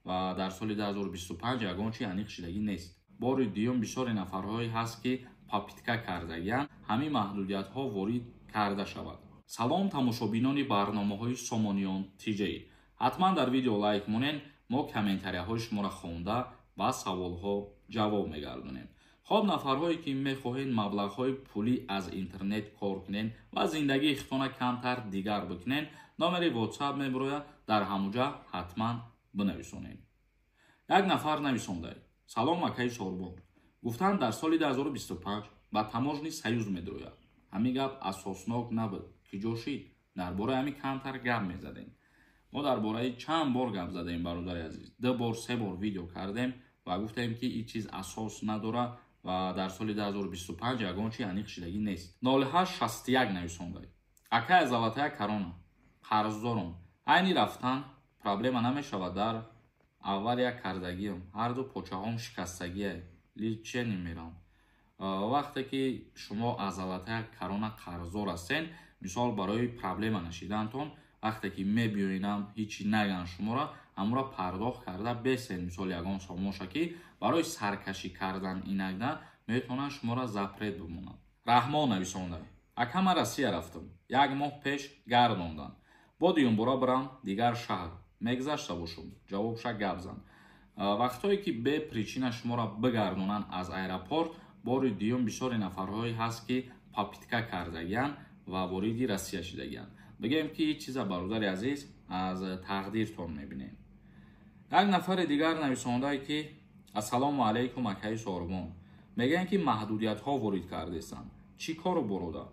Ва дар соли 2025 ягон чи аниқ шидагӣ нест. Бори дуюм бисёре нафарҳое ҳаст, ки попытка кардагиянд, ҳамин маҳдудиятҳо ворид карда шавад. Салом, тамошобинони барномаҳои Сомониён ТЖ. Ҳатман дар видео лайк монен, мо комментарияҳои шуморо хонда ба саволҳо ҷавоб мегардонем. Хоб, нафарҳое ки мехоҳед маблағҳои пулӣ аз интернет кор кунен ва зиндагии худтона камтар дигар бикунен, номери WhatsApp мебирояд, дар ҳамуҷа ҳатман бинависонед. Як нафар нависонда: «Салом, акаи Сорбон. Гуфтанд, дар соли 2025 ба Таможенный союз медирояд. Ҳамин гап асоснок набуд, ки ҷо шид? Дар бораи ҳамин камтар гап мезадем». Мо дар бораи чанд бор гап задаем, бародари азиз, ду бор, се бор видео кардем ва гуфтем, ки ин чиз асос надорад ва дар соли 2025 ягон чи аниқ шидагӣ нест. 0861 нависонда: «Акая, Золотая Корона қарздорум, айни рафтан проблема намешавад? Дар аввал як кардагиам, ҳарду почаҳом шикастагия, лечение мерам». Вақте ки шумо аз Золотая Корона қарздор ҳастен, мисол, барои проблема нашидантон, вақте ки мебиёинам, ҳичи наган шуморо, ҳамуро пардохт карда бесен. Мисол, ягон сомоша, ки барои саркашӣ кардан инагда метавонанд шуморо запрет бимонанд. Раҳмон нависонда: «Ака, ман Россия рафтам, як моҳ пеш гардонданд, бо дуюмбора бирам дигар шаҳр мегзашта бошум? Ҷавобша гап зан». Вақтҳое ки бе причина шуморо бигардонанд аз аэропорт, бори дуюм бисёре нафарҳое ҳаст, ки попытка кардагиянд ва вориди Россия шидагиянд. Бигӯем, ки ҳеҷ чиза, бародари азиз, аз тақдиртон мебинем. Як нафари дигар нависондае, ки: «Ассалому алайкум, акаи Сорбон. Мегӯянд, ки маҳдудиятҳо ворид кардестанд. Чӣ кору борода?»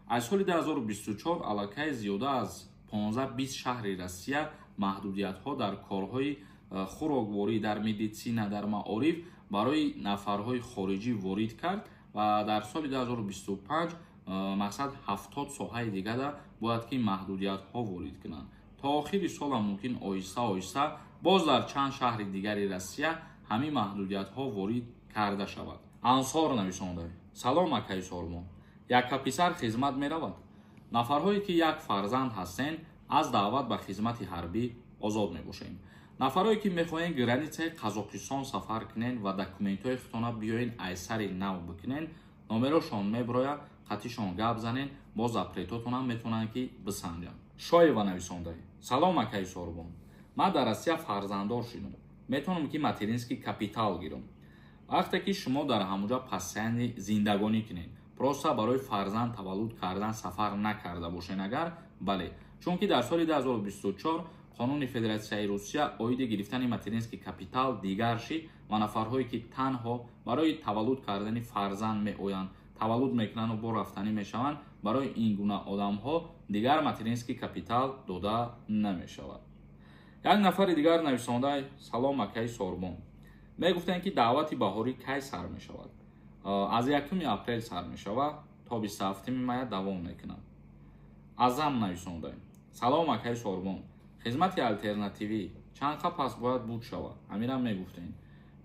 Аз соли 2024 аллакай зиёда аз 15-20 шаҳри Россия маҳдудиятҳо дар корҳои хӯрокворӣ, дар медицина, дар маориф барои нафарҳои хориҷӣ ворид кард ва дар соли 2025 мақсад 70 соҳаи дигара бояд ки маҳдудиятҳо ворид кунанд. То охири солам мумкин оҳиста оҳиста боз дар чанд шаҳри дигари Россия ҳамин маҳдудиятҳо ворид карда шавад. Ансор нависонда: «Салом, акаи Сормон. Якка писар хизмат меравад?» Нафарҳое ки як фарзанд ҳастен, аз даъват ба хизмати ҳарбӣ озод мебошед. Нафарое ки мехоҳед границаи Қазоқистон сафар кунен ва документҳои худтона биёен айсари нав бикунен, номерошон мебирояд, қатишон гап занен, бо запретотонам метавонанд ки бисанҷанд. Шоева нависонда: «Салом, акаи Сорбон. Ман дар Россия фарзанддор шудам, метавонам ки материнский капитал гирам?» Вақте ки шумо дар ҳамуҷа постоянно зиндагонӣ кунед, просто барои фарзанд таваллуд кардан сафар накарда бошен агар, бале. Чунки дар соли 2024 қонуни Федератсияи Русия оиди гирифтани материнский капитал дигар шид ва нафарҳое ки танҳо барои таваллуд кардани фарзанд меоянд, таваллуд мекунанду бо рафтанӣ мешаванд, барои ин гуна одамҳо дигар материнский капитал дода намешавад. Як нафари дигар нависонда: «Салом, акаи Сорбон. Мегуфтанд, ки даъвати баҳорӣ кай сар мешавад?» Аз 1 апрел сар мешавад, то 27 мая давом мекунад. Азам нависонда: «Салом, акаи Сорбон. Хизмати алтернативӣ чанд қа пас бояд буд шавад? Ҳаминам мегуфтем».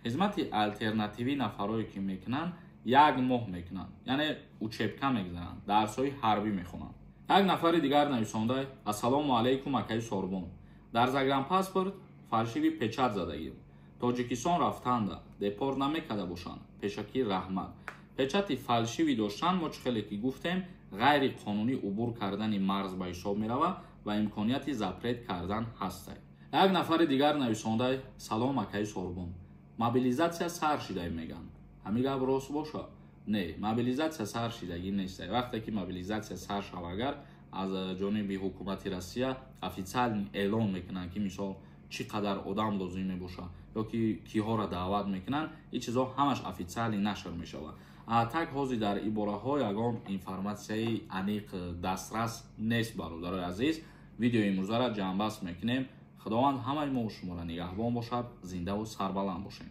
Хизмати алтернативӣ нафарое ки мекунанд, як моҳ мекунанд, яъне учебка мегузаранд, дарсҳои ҳарбӣ мехонанд. Як нафари дигар нависонда: «Ассалому алайкум, акаи Сорбон. Дар загранпаспорт фальшивый печать задагим, Тоҷикистон рафтанда депорт намекарда бошанд? Пешакӣ раҳмат». Печати фальшивый доштан, мо чӣ хеле ки гуфтем, ғайриқонунӣ убур кардани марз ба ҳисоб меравад ва имконияти запрет кардан ҳастай. Як нафари дигар нависонда: «Салом, акаи Сорбон. Мобилизатсия сар шидай мегӯянд, ҳамин гап рост боша?» Не, мобилизатсия сар шидагӣ нестай. Вақте ки мобилизатсия сар шава, агар аз ҷониби ҳукумати Россия официально эълон мекунанд, ки мисол чӣ қадар одам лозим мебошад ё ки киҳоро даъват мекунанд, ин чизҳо ҳамаш официально нашр мешавад. А так ҳозир дар ибораҳо ягон информатсияи аниқ дастрас нест. Бародарои азиз, видеои имрӯзаро ҷамъбаст мекунем. Худованд ҳамаи мо шуморо нигаҳбон бошад. Зиндаву сарбаланд бошем.